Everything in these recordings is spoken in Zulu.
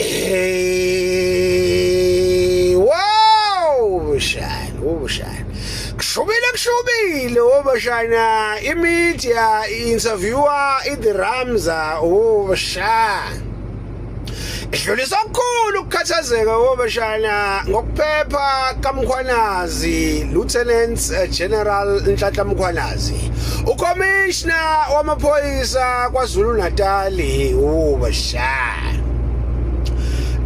Hey, wow, shana, oh shana. Kushubile kushubile obashana oh, imedia interviewer iThe Ramza oh shana. Idlulisa okukhulu ukukhathazeka obashana ngokuphepha kaMkhwanazi Lieutenant General Nhlanhla Mkhwanazi. Ukhomishna wamaphoyisa KwaZulu Natal ubashana.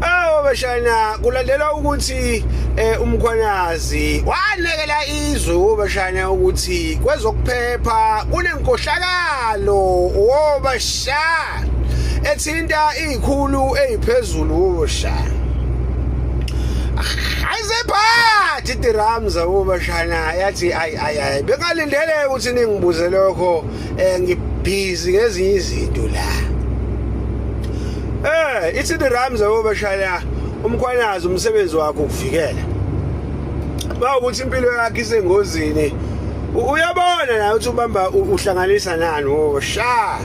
Awu bashana kulandela ukuthi eh umkhwanazi wanekela izwe ubashana ukuthi kwezokuphepha kunenkohlakalo wobashana ethinta izikhulu eziphezulu ubashana. Ayizephathi iDiramza ubashana yathi ay ay ay bengalindele ukuthi ningibuze lokho eh ngibhizi ngezinye izinto la. Eh ithi iDiramza ubashana umkhwanazi umsebenzi wakhe ukuvikela. Bawukuthi impilo yakhe isengozini uyabona la ukuthi ubamba uhlanganisa nani osha.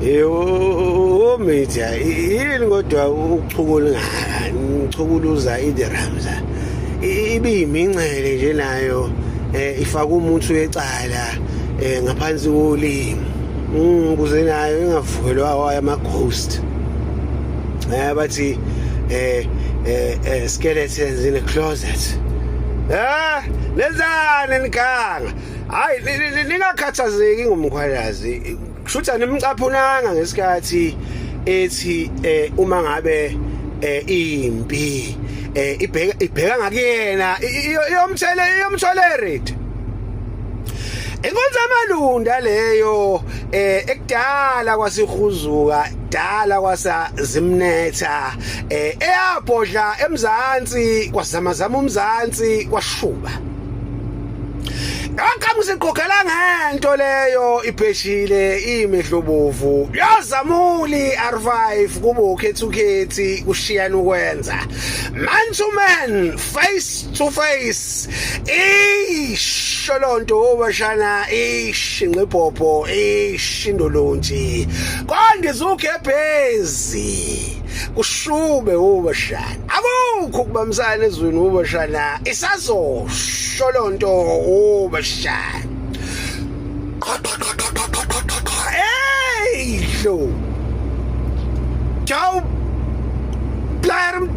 Yebo media yini kodwa ukuchukula ngaka nichukuluza iDiramza ibiyimincele nje nayo eh ifaka umuntu wecala eh ngaphansi kolimi ukuze nayo ingavukelwa ama ghost eh bathi eh eh skeletons in a closet eh lenzani niganga hayi ningakhathazeki ngomkhwalazi kushuthi animcaphunanga ngesikhathi ethi eh uma ngabe eh impi eh ibheka ibheka ngakuyena iyomthele iyomtolerate Inkonzo amalunda leyo eh ekudala kwasihuzuka dala kwasa zimnetha eh eyabhodla emzansi kwazamazama umzansi kwashuba Ngaqhamuka siqokhela ngento leyo ipheshile imehlobovu yazamuli R5 kubo ukhethu kushiyana ukwenza man to man face to face isho lonto obashana ish ingqibhobho ish indolontshi kondiza ugebhezi kushube ubashana akukho ukubambisana ezweni ubashana isazosho lonto ubashana hey lo Ciao Player